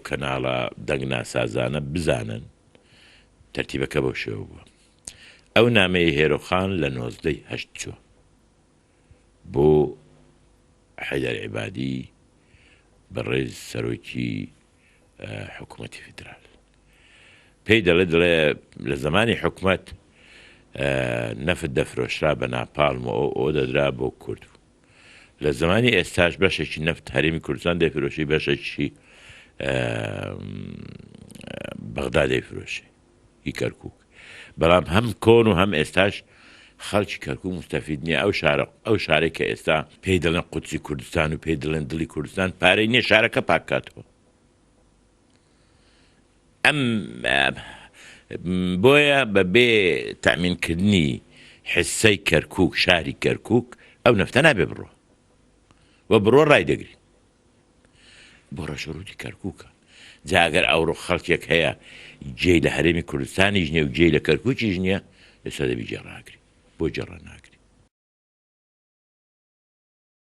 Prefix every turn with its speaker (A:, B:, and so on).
A: کەناڵە دەنگ ناسازانە بزانن تەرتیبەکە بەو شێوە بووە. ئەو نامەیەی هێرۆخان لە نۆزدەی هەشت چووە بۆ حەیدەر عیبادی بەڕێز سەرۆکی حکوومەتی فیدرال پێی دەڵێ دەڵێ لە زمانی حکومەت نەفت دەفرۆشرا بە ناپاڵم و ئەو ئەو دەدرا بۆ کورد بوو لە زمانی ئێستاش بەشێکی نەفت هەرێمی کوردستان دەیفرۆشی بەشێکی بەغدا دەیفرۆشێ ی کەرکوک بەڵام هەم کۆن و هەم ئێستاش خەڵکی کەرکوک موستەفید نیە ئەو شارە ئەو شارەی کە ئێستا پێی دەڵێن قودسی کوردستان و پێی دەڵێن دڵی کوردستان پارەی نیە شارەکە پاک کاتەوە ئەم بۆیە بەبێ تەمینکردنی حسەی کەرکوک شاری کەرکوک ئەو نەفتە نابێ بڕۆ و بڕۆ ڕای دەگرین بۆ ڕەشەڕووتی کەرکووکە. جا ئەگەر ئەوڕۆ خەڵکێک هەیە جێی لە هەرێمی کوردستانیش نییە و جێی لە کەرکووکیش نییە، ئێستا دەبی جێ ڕاگری. بۆ جێ ڕاناگری؟